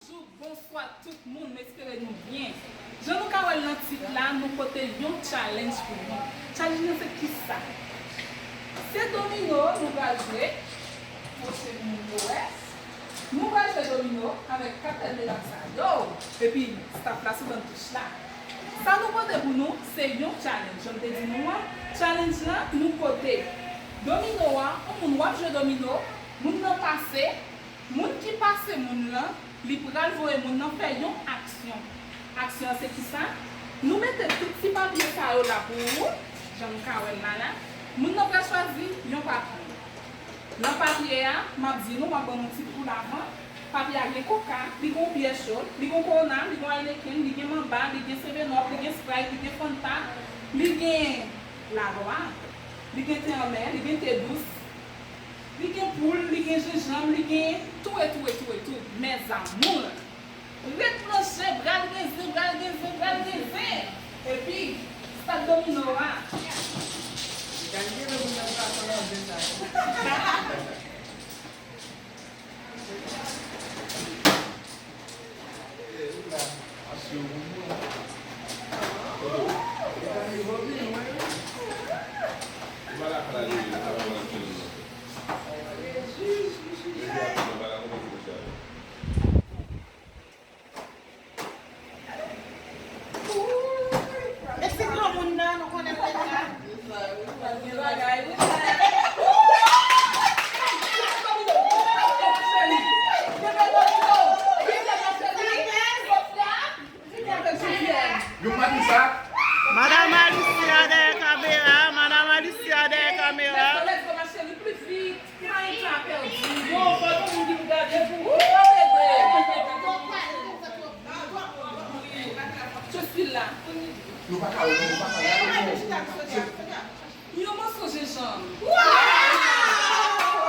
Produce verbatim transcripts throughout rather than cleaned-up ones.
Bonjou, bonswa tout moun, m espere nou byen. Jan nou ka wè l nan tit la, nou pote yon challenge pou nou. Challenge nan se kisa? Se domino nou pral jwe. Monchè moun yo wè. Nou pral jwe domino avèk kat tèt medam sa yo. Epi, staff la sou bann touch la. Sa nou pote pou nou, se yon challenge. Jan m te di nou an, challenge lan, nou pote domino a, yon moun w ap jwe domino, moun nan pase, moun ki pase moun lan, li pral voye moun nan fè yon aksyon. Aksyon an se kisa? Nou mete tout ti papye sa yo la pou ou, jan nou ka wè l la la. Moun nan pral chwazi yon papye. Nan papye a, m ap di nou, m ap ban nou ti kou lavan. Papye a gen koka, li gen yon byè cho, li gen yon kowona, li gen yon Heineken, li gen manba, li gen seven up, li gen Sprite, li gen Fanta, li gen lalwa, li gen te anmè, li gen te dous, li gen poul, li gen jenjanm, li gen tou e tou e tou e tou. Mes amours! Ret branche, pral gen zen, pral gen zen, pral gen zen. Epi, stad domino a. Mèsi granmoun nan, nou konnen l deja. Yon maten sa. Madanm Alicia dèyè kamera, Madanm Alicia dèyè kamera. Let's go, let's go, ma chérie, plus vite. Ki pa gen tan a pèdi. Yo, pa gen moun ki pou gade pou ou. Ou pa vle vre. Je suis là. Nou pa ka wè, nou pa ka wè. Yon moso jenjanm.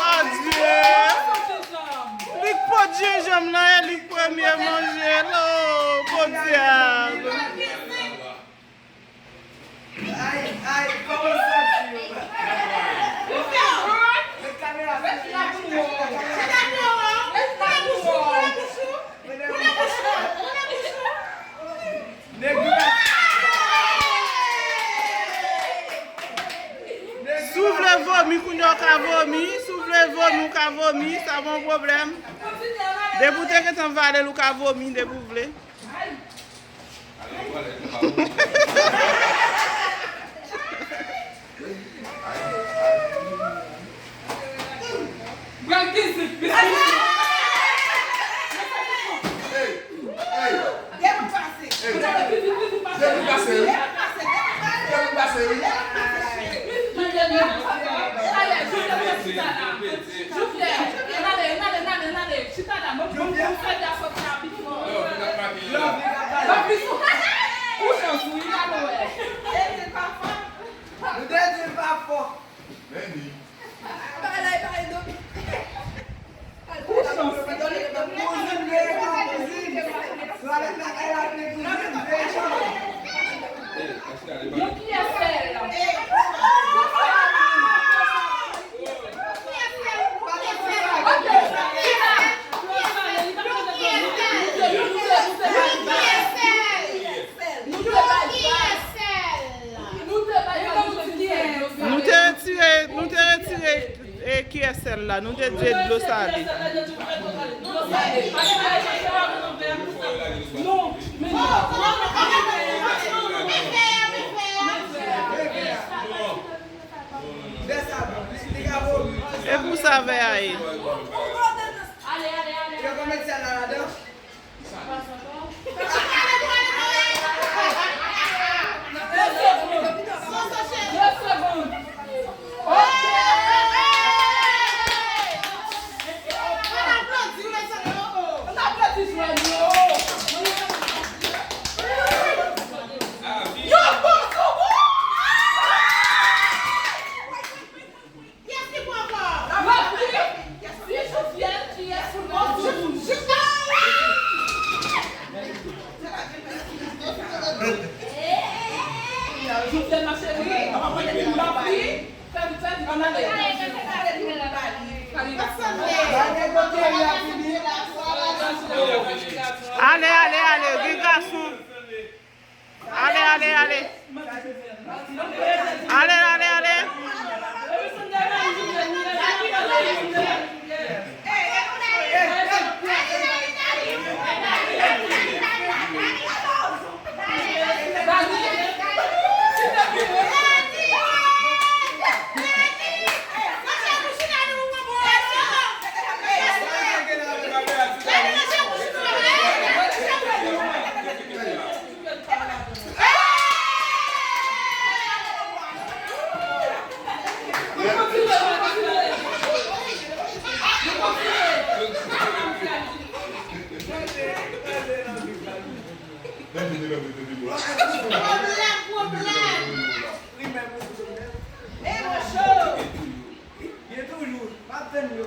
Adye! Yon moso jenjanm. Li k pot jenjanm nan, e li k premye manje l. O, podyab! Ay, ay, kòman w santi w? Met kamera sou li. Nèg yo. Si w vle vomi, kounye a w ka vomi. Si w vle vomi, w ka vomi. Sa pa yon pwoblèm. Depi w te gentan vale l, ou ka vomi, depi w vle. Jouflè, n ale, n ale, n ale, n ale. Chita la, mwen, mwen, mwen fè de a sòti rapid. Ou chans, wi, n ale wè. Nou te di l pa fò. Men ni. Bagay la, e pa e domi. Ou chans. Kouzin, men kouzin. Twalèt la, kay la, men kouzin. Men kouzin. Yon kiyès sèl. Nou te retire, nou te retire, e, kiyès sèl la, nou te di dlo sale. E pou savè a ye. Kiyès ki pran ankò? Lapli. Si Jouvièl, kiyès ki pran sou moun? Jouvièl, ma chérie, lapli. Fè vit, fè vit, ann ale. Ann ale. Ann ale. Ann ale. Ale, ale, ale, gen gason. Ale, ale, ale. Ale, ale, ale. Pwoblèm, pwoblèm. Li menm, li menm. E mwen cho. Yo toujou, m ap tann yo.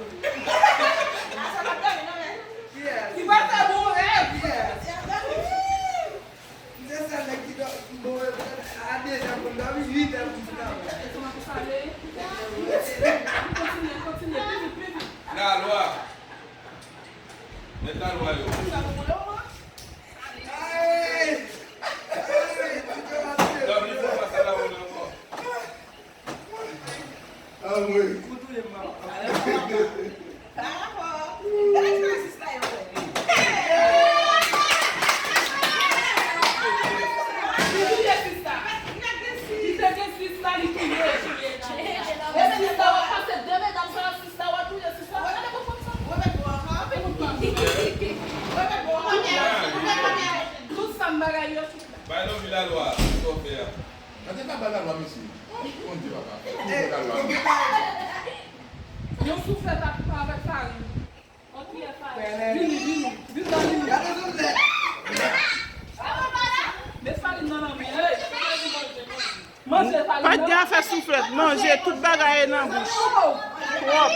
Asa m ap tann, non, men. Yes. Li pa fè bon rèv. Yes. M se sèl nèg ki dò-, bon, a de zè pou m dòmi, uit è pou m travay. E kòman pou sa ale? Kontinye, kontinye, pi vit, pi vit. Lalwa. Mèt lalwa yo. Sa pou boule w, man? Ay! Ay! Dòmi fò pa sa la, ou ankò. Ah, wi. Ou touye m, mama. Pa rapò. Gade ti rasis la yo fè. Li touye sis la. Li te gen sis la, li touye. E sis la, w ap pase de medam sa, sis la, w ap touye sis la. Gade pou fanm sa. Tout sa m bagay yo, tout la. Bay Lovely lalwa, sa w fè a. Gade kaba lalwa, mesye. Bondye papa. Kaba lalwa. Yon souflèt ak, avèk farin. Yon kiyè farin. Vini, vini. Vin la, vini. Gade souflèt. Met farin nan nan men. Hey, manje farin nan. Pa gen afè souflèt, manje, tout bagay e nan bouch. Twòp.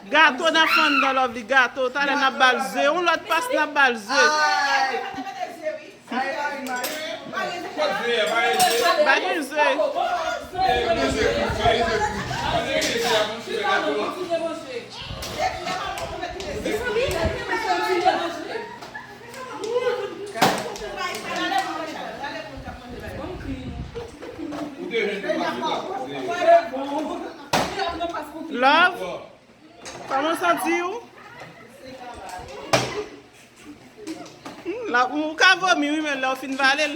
Gato n ap fè anndan, Lovely, gato. Talè n ap ba l ze. Yon lòt pas n ap ba l ze. Pa gen ze. Love, kòman w santi w? Hmm, la, ou ka vomi, wi, men lè w fin vale l.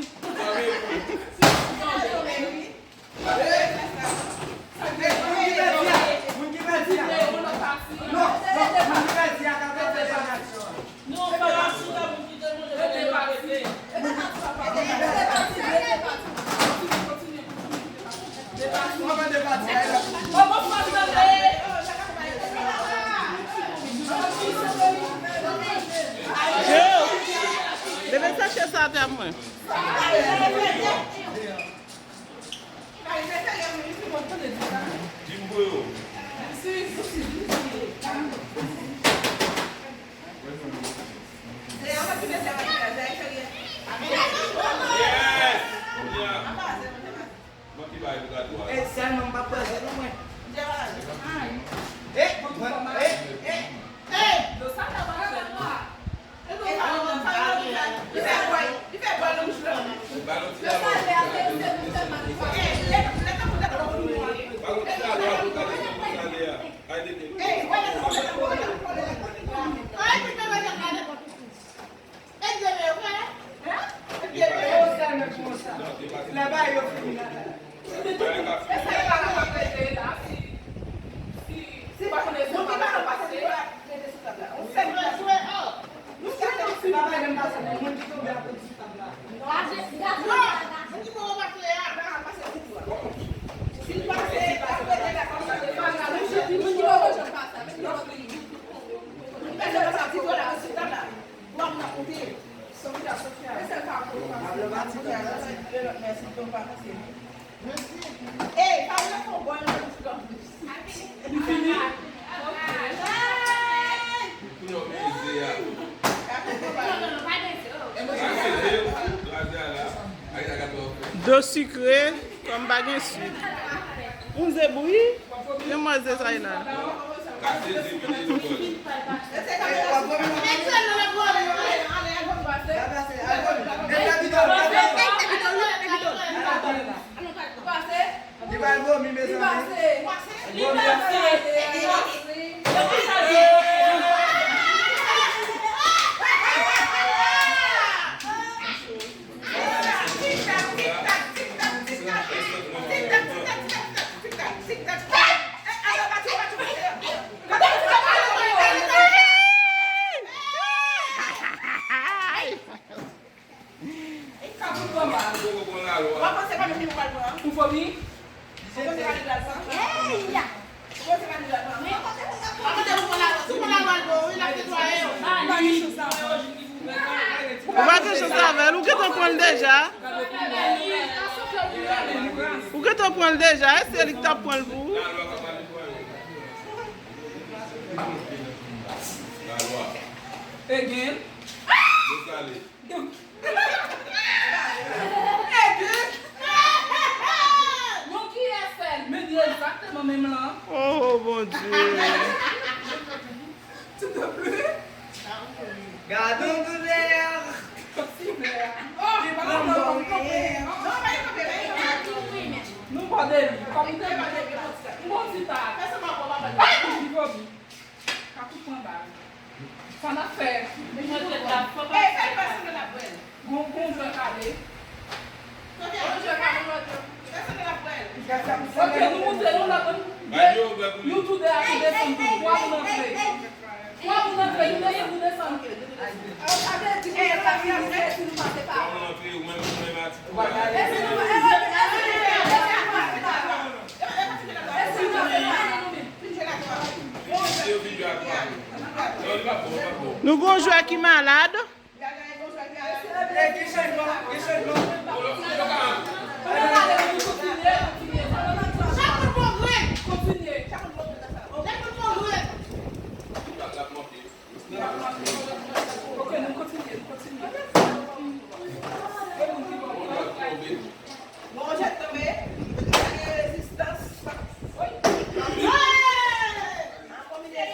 Yo, leve sachè sa atè mwen. Jimbo yo. Yes! Yeah. Mwen ki bay pou gato a. E sèlman m pa pran ze non mwen. E, mwen, e, e, e. Li fè bwè, li fè bwè nan bouch la. Ey, pa vle fè yon bòl nan bouch lan. Li fini? Kounye a w mete ze a. Non, non, non, pa de ze, oh. Mete ze, ze a la. Ay, sa gato a fè. Dlo sikre, kòm pa gen sik. Yon ze bouyi, gen mwen ze sa ye la. Li pral vomi, mezanmi. Vomi ap fè. Ou vomi? Ou pa gen chans avè l, ou gentan pran l deja. Ou gentan pran l deja, e se li k t ap pran l pou ou. Again. Yon kiyè sèl, men li egzakteman menm lan. Oh, Bondye. S'il te plaît. Gad yon doulè. Kòm si vle a. Oh, li pa kontan, li konprann. Non, pa li konprann. Nou bò de li. Kòm li te bò de li, yon ti ta. Li vomi. Kakou pran bal. Sa n ap fè? Gon, gon jwèt ale. Ok, nou moute yon lòt. Nou tou de a tou desann tou. Twa moun antre. Twa moun antre, nou dèyè pou desann. Nou gon jwè ki malad.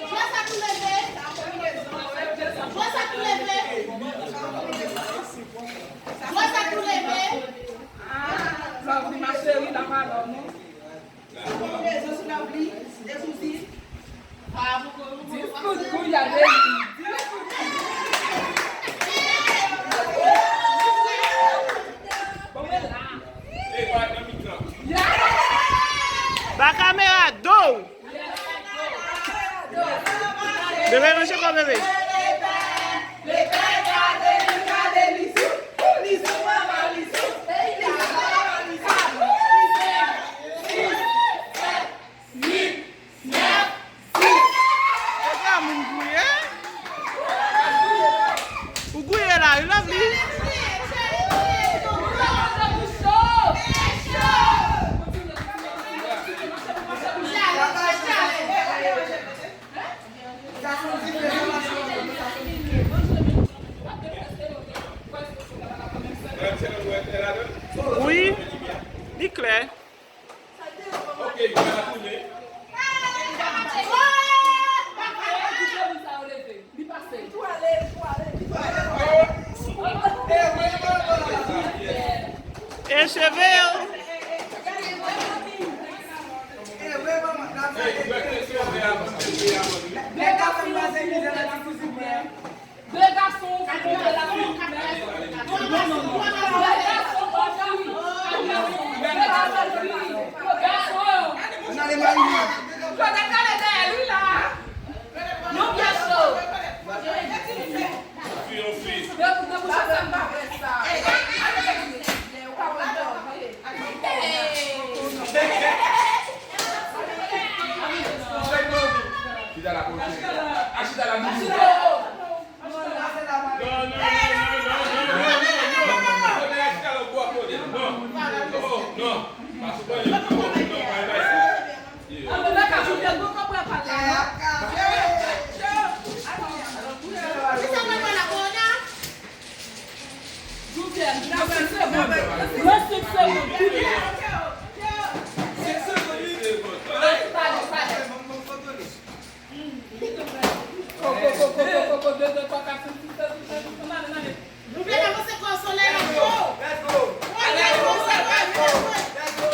Jwè sa tou leve. Jwè sa tou leve. Jwè sa tou leve. Ah, Lovely, ma chérie, la pa lòm, non. Konbinezon sou Lovely, de kouzin. Dis kout kou, y a de. Bon, men la. Ba kamera do. Bebe, ranje kò, bebe. Ou gouye la, wi, Lovely. Wi, li klè. E cheve yo. De gason, de gason, de gason. Claudette ale dèyè li la. Yon pye cho. Fi, yon fi. Debout, debout, sa m pa vle sa. Chita la, chita la, chita la. Nou fèk avanse kò solèy la cho. Let's go. Let's go. Let's go.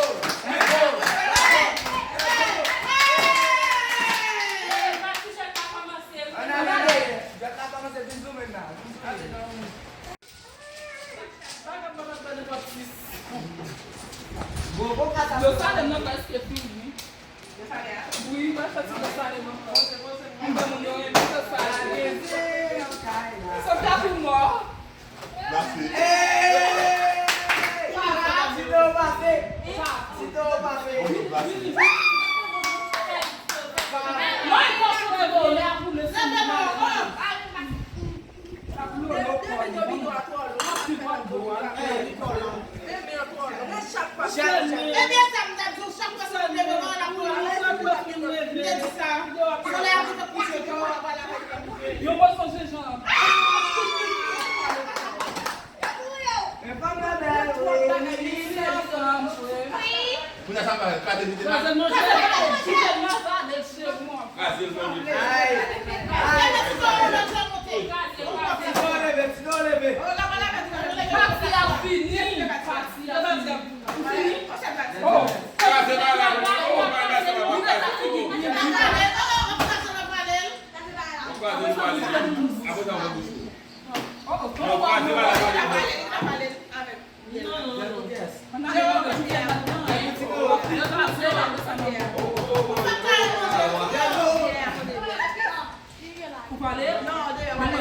Ann ale. Jwèt la kòmanse, vin sou men la. Vin sou men. Yo, sa lè m nan prèske fini. Wi, mwen fè ti Desalin ankò. Mwen fè moun yo renmen Desalin. Sòt la pou mò. Pase. Ti do pase. Ti do pase. Mwen fè moun yo la pou le Ebyen, sa m t ap di w, chak fwa se pou leve, mwen la pou leve. M te di sa. Solèy ap rive kouche, yo pa pale avèk mwen. Yon moso jenjanm. Men fanm nan bèl, wi. Wi. Kounye a sa m pa kraze vide la. Kraze manje, kite m nan sa, de chez moi. Kraze l manje. Ay. Ay. Ti do leve, ti do leve. Pati a fini. Pati a fini. Ou fini? Oh. Kraze bagay la, oh, bagay la, se pa bon, kraze, oh. Ou kraze, ou kraze. Apre sa, ou bouche. Oh, oh. Non, kraze bagay la, kraze bagay la. Ou pale? Non, deyò, pale.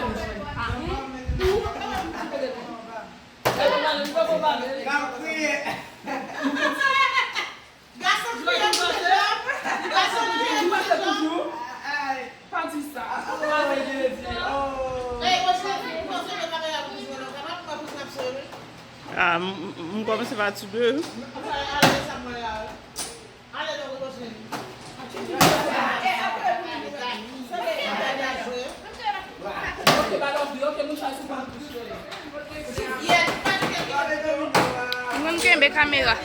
Gason kriye pou se jòb. Gason kriye pou se jòb. Pa di sa. Ah, m, m, m kòmanse fatige. M konn kenbe kamera.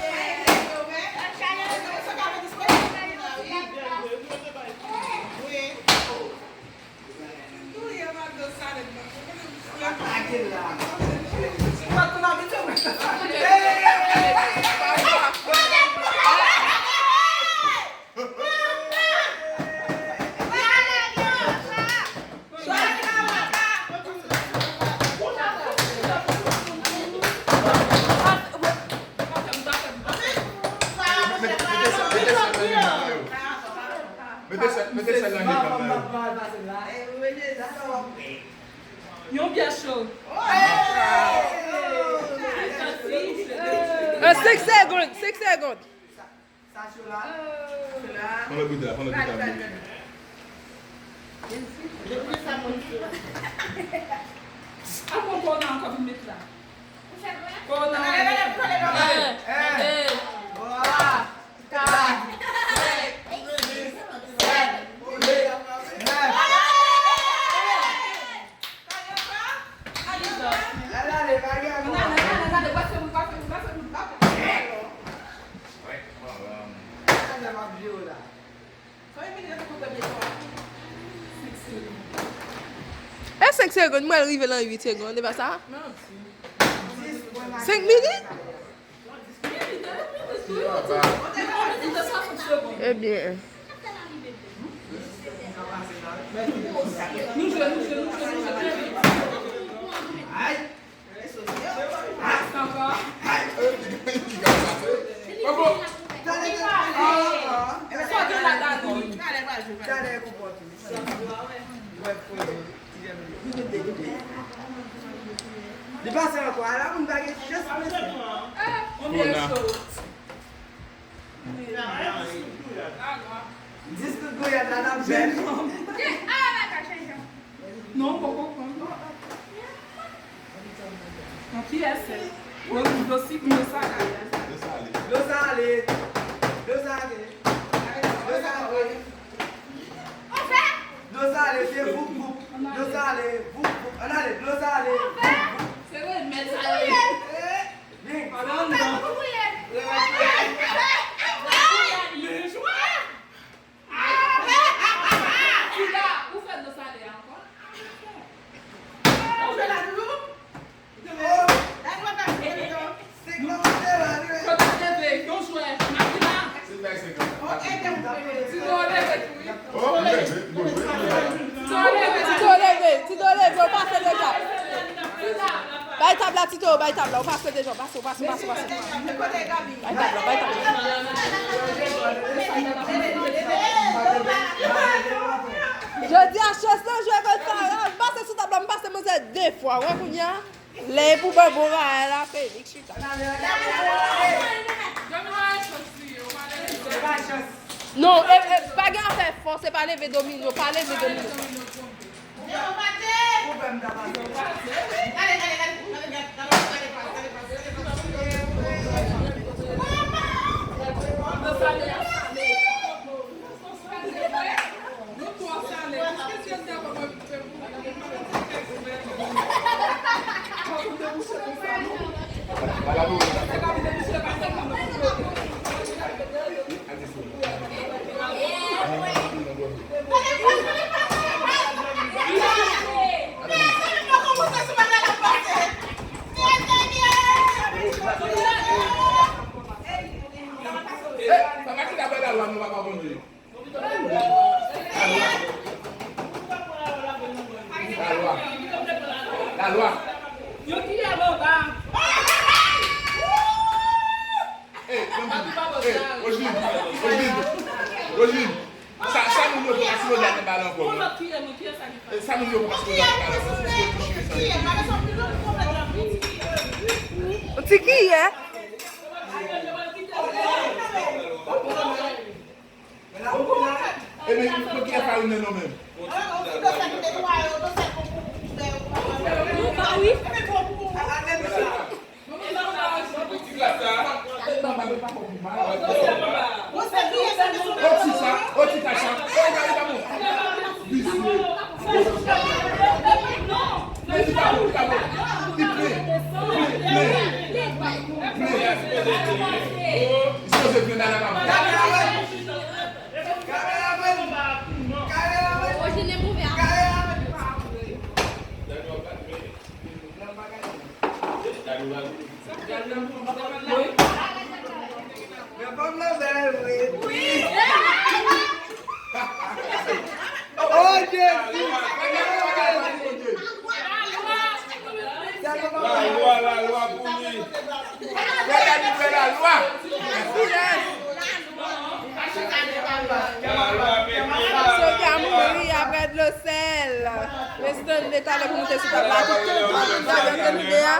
Mete sèl, mete sèl nan nen fanm nan yo. Yon byè cho. An senk segonn, senk segonn. Sa cho la. Cho la. Fon lòt boutèy la, fon lòt boutèy la. Ankò kòwona ankò vin met la. Kòwona. E senk segonn, mwen rive nan uit segonn, e pa sa? Senk minit? Ebyen. Li pase ankò, ala moun pa gen chans, mesye. Kòwona. Dis kout gouyad la, n ap jwenn. Non, poko konn. Nan kiyès se? Yo di dlo sik, dlo sale. Dlo sale. Dlo sale. Dlo sale. Dlo sale, se voup, voup. Dlo sale, voup, voup. Ann ale, dlo sale, voup, voup. Se remèd sa yo ye. Eh, byen. Ann ale. Tito leve, Tito leve, ou pase deja. Bay tab la, Tito, bay tab la, ou pase deja, ou pase, ou pase, ou pase, ou pase. Bay tab la, bay tab la. Jodi a, chans lan jwe kont Farah, m pase sou tab la, m pase manzè de fwa, wè kounye a. Lè pou ban bon bagay la, Fenix chita. Non, e, e, pa gen afè fòs, se pa leve domino, pa leve domino. Lalwa. Lalwa. Yo ki lè anba. Hey, hey, Roseline, Roseline, Roseline. Sa, sa moun yo poko sou lòt la nan bal ankò, non? Sa moun yo poko sou lòt la nan bal ankò. Ti kiyè? Ebyen, pou ki farin nan non menm? Oh, Jezi! Lalwa, lalwa pou li. Fè Dani fè lalwa. Lalwa mete la. Sofia mouri apre dlo sèl. Mesye, talè pou moute sou tab la, tout moun dèyè, tande a.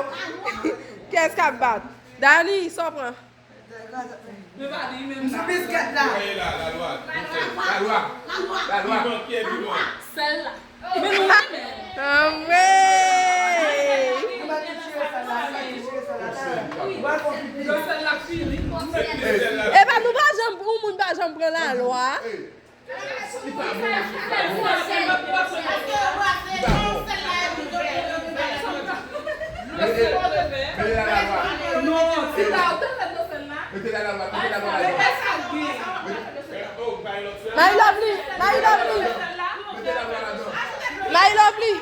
Kiyès k ap bat? Dani, sa w pran? M sou biskèt la. Lalwa, lalwa, lalwa. Sèl la. Anmwey! Epa, nou pa janm, yon moun pa janm pran lalwa. My Lovely, My Lovely. My Lovely.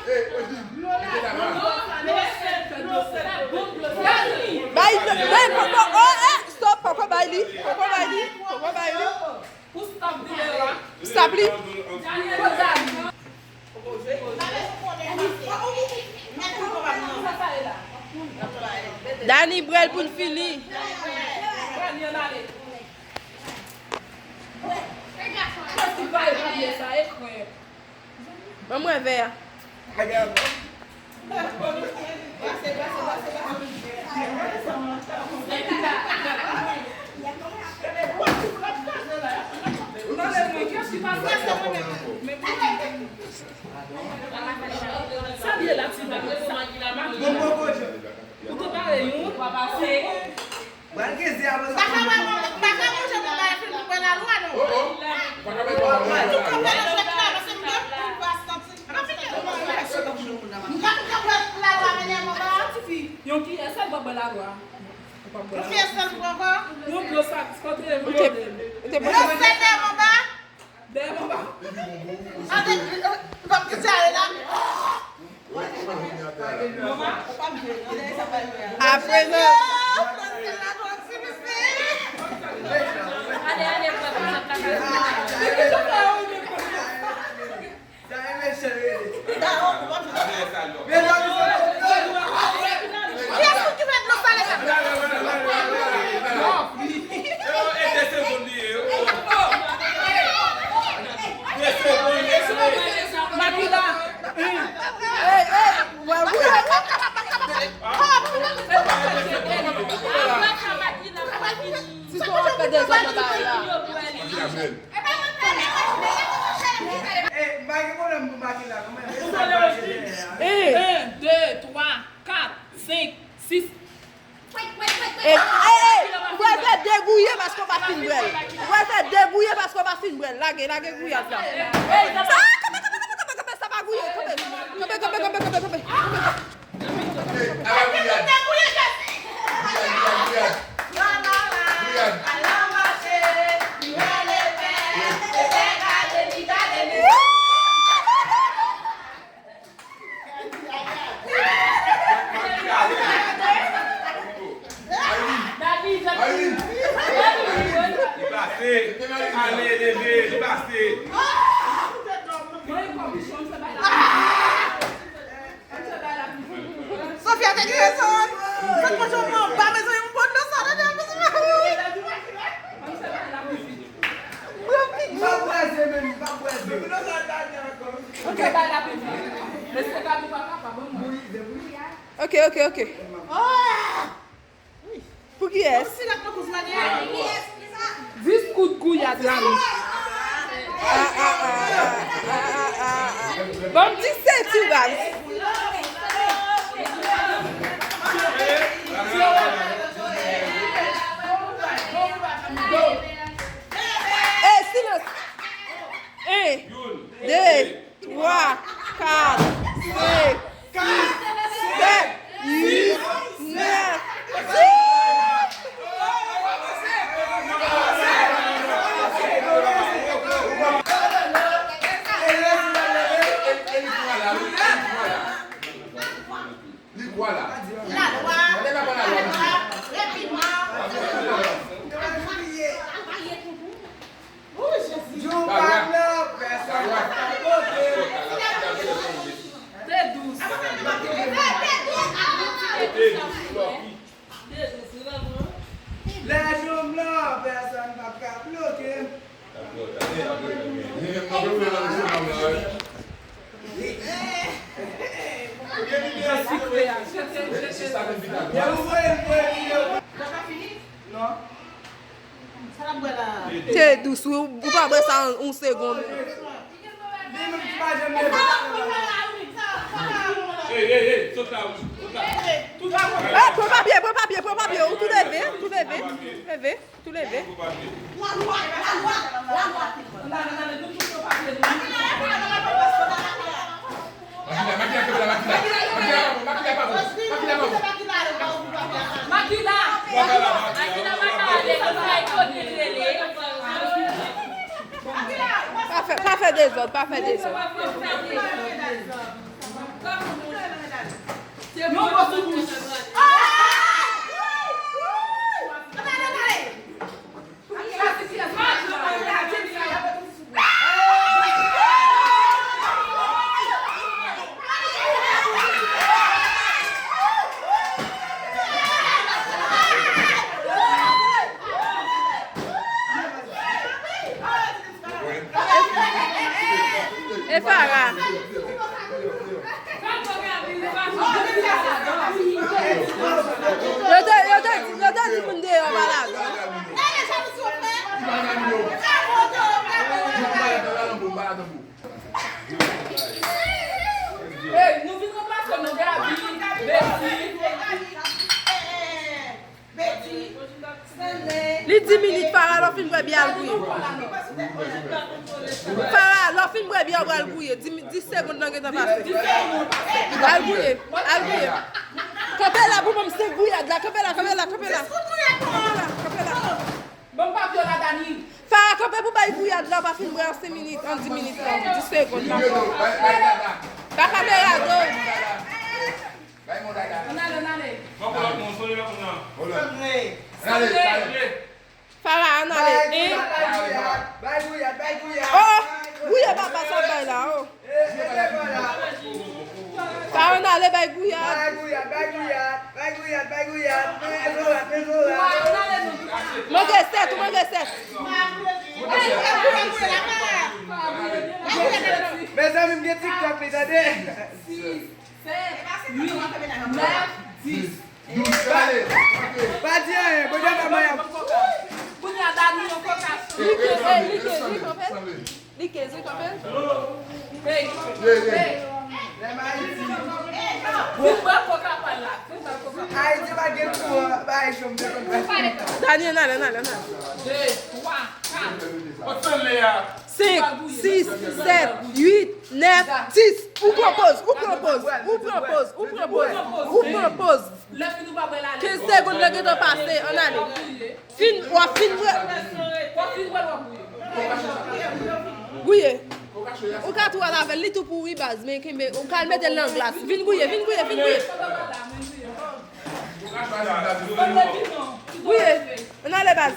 Bay, bay, poko, oh, eh, stop, poko bay li, poko bay li, poko bay li. Stop li. Dani, bwè l pou n fini. Ban mwen vè a. Sa vye la, ti dam, sa. Ou te pare youn, se Baka manje bon bagay fil pou pran lalwa, non. Antouka, pale chèk la, paske m gen pou m pa santi. M pa kanpe lalwa mennen m anba. Yon kiyè sèl pa bò lalwa. Yon kiyè sèl m pran ankò. Yon dlo sa, kote m jode. Dlo sèl la m anba. Dèyè m anba. Ate, l ap kite ale la. Aprezan. Ale, ale, pran, pran, pran. Kiyès ki mete dlo salé la? Makila. Ey, ey, wè, wè. Si son ap fè dezòd nan bagay la. Ey, m pa gen pwoblèm pou Makila, kòman e sa k pase dèyè a? Ey. En, de, twa, kat, senk, sis. Ey, ey, ey, ou pral fè de gouye paske w pa fin bwè l. Ou pral fè de gouye paske w pa fin bwè l. Lage, lage gouyad la. Sa, kanpe, kanpe, kanpe, kanpe, kanpe, sa pa gouye, kanpe. Kanpe, kanpe, kanpe, kanpe, kanpe. Ala gouyad. Gouyad, gouyad, gouyad. Gouyad. Li pase. Ale, leve, li pase. Sofia te gen rezon. Sa k pase anba, mezanmi, m pran dlo sa ladan, mezanmi. M pa bwè ze menm, m pa bwè ze. Ok, bay la pi vit. Mesye Gaby pa kapab, ban m. Ok, ok, ok. Pou kiyès? Dis kout gouyad la, wi. Ban m dis senti w, baz. Ey, silans! En, de, twa, kat, senk, sis, sèt, uit, nèf, dis! Li kwa la. Lalwa, lalwa, rapidman. Ou, Jezi. Jou pa blan, pèsonn pa ka bloke. Te dous. Te dous, Lucky. Te dous, wi, manman. Lè jou blan, pèsonn pa ka bloke. Te dous, wi, ou pa bwè sa yon, yon segonn. Ey, ey, ey, sot la, wi, sot la. Ey, pran papye, pran papye, pran papye, ou tou leve, tou leve, leve. Tou leve. Pa fè, pa fè dezòd, pa fè dezòd. Yon gwo soukous. E Farah. Yo te, yo te, yo te di moun deyò pa ladan. Hey, nou vin ranplase nou, Gaby, Betty. Li di minit, Farah, lè w fin bwè biyè, al gouye. Farah, lè w fin bwè biyè, w pral gouye. Dis mi-, dis segonn nan gentan pase. Al gouye, al gouye. Kanpe la pou ban m senk gouyad la. Kanpe la, kanpe la, kanpe la. Kanpe la, kanpe la. Farah, kanpe pou bay gouyad la, w pa fin bwè an senk minit, an dis minit la. Dis segonn la. Pa kanpe la, do. Ann ale, ann ale. Farah, ann ale. En, Ale bay gouyad. Bay gouyad, bay gouyad, bay gouyad, bay gouyad. Men zorat, men zorat. Manje sèt, ou manje sèt. Mezanmi, m gen TikTok li, tande. Sis, sèt, uit, nèf, dis. Douz, ale. Pa di anyen, bon, djòl pa manyen. Kounye a, Dani, yon koka. Li kenz, li kenz, li kenz. Li kenz, li kenz. Hey, hey. Vin bò koka pa la. Vin bò koka pa la. Ayiti pa gen kouran, pa Ayiti, m te konn pa. Dani, ann ale, ann ale, ann ale. De, twa, kat. Senk, sis, sèt, uit, nèf, dis. Ou pran poz, ou pran poz, ou pran poz, ou pran poz, ou pran poz. Kenz segonn lan gentan pase, ann ale. Fin, w ap fin bwè. Gouye. Ou ka tou al avè l, li tou pouri baz, men kenbe, ou ka al mete l nan glas. Vin gouye, vin gouye, vin gouye. Gouye. Ann ale baz.